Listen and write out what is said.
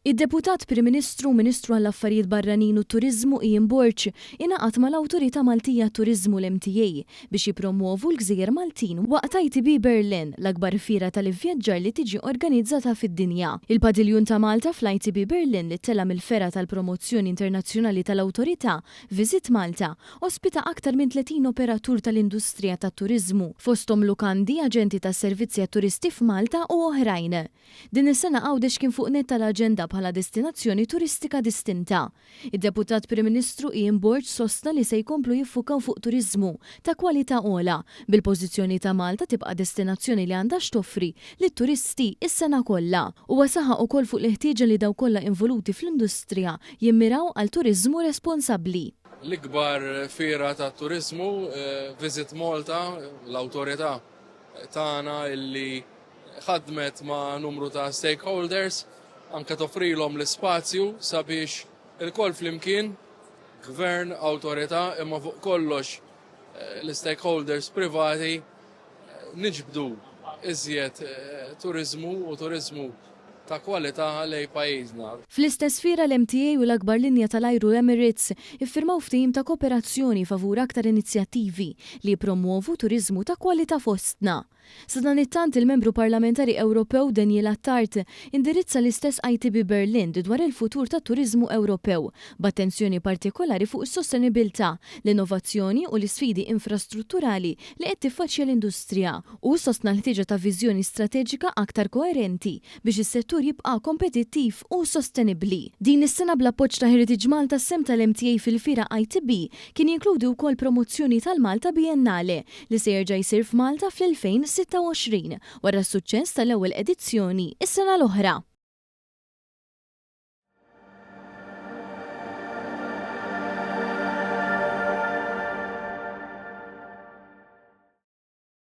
Id-Deputat Prim Ministru u Ministru għall-Affarijiet Barranin u t-Turiżmu Ian Borg ingħaqad mal-Awtorità Maltija għat-Turiżmu l-MTA biex jippromwovu l-gżejjer Maltin waqt ITB Berlin, l-akbar fiera tal-ivvjaġġar li tiġi organizzata fid-dinja. Il-Padiljun ta' Malta fl-ITB Berlin li ttella' mill-fergħa tal-promozzjoni internazzjonali tal-Awtorità, Visit Malta, ospita aktar minn 30 operatur tal-industrija tat-turiżmu, fosthom lukandi, aġenti tas-servizzi għat-turisti f'Malta u oħrajn. Din is-sena Għawdex kien fuq nett tal-aġenda bħala destinazzjoni turistika distinta. Id-Deputat Prim Ministru Ian Borg sostna li se jkomplu jiffukaw fuq turiżmu ta' kwalità ogħla, bil-pożizzjoni ta' Malta tibqa' destinazzjoni li għandha x'toffri lit-turisti s-sena kollha. Huwa saħaq ukoll fuq l-ħtieġa li dawk kollha involuti fl-industrija jimmiraw għal turiżmu responsabbli. L-ikbar fiera tat-turiżmu, Visit Malta, l-awtorità tagħna illi ħadmet ma' numru ta' stakeholders anke toffrilhom l-ispazju sabiex ilkoll flimkien, gvern, awtorità, imma fuq kollox eh, l-stakeholders privati eh, niġbdu iżjed eh, turiżmu u turiżmu ta' kwalità lejn pajjiżna. Fl-istess fiera l-MTA u l-akbar linja tal-ajru Emirates iffirmaw ftehim ta' kooperazzjoni favur aktar inizjattivi li jippromwovu turiżmu ta' kwalità fostna. Sadanittant il-Membru Parlamentari Ewropew Daniel Attard indirizza l-istess ITB Berlin dwar il-futur tat-turiżmu Ewropew, b'attenzjoni partikolari fuq is-sostenibilità, l-innovazzjoni u l-isfidi infrastrutturali li qed tiffaċċja l-industrija. Hu sostna l-ħtieġa ta' viżjoni strateġika aktar koerenti biex is-settur jibqa' kompetittiv u sostenibbli. Din is-sena bl-appoġġ ta' Heritage Malta s-sehem tal-MTA fil-fiera ITB kien jinkludi wkoll promozzjoni tal-Malta Biennale li se jerġa' jsir f'Malta fl-2026 wara s-suċċess tal-ewwel edizzjoni s-sena l-oħra.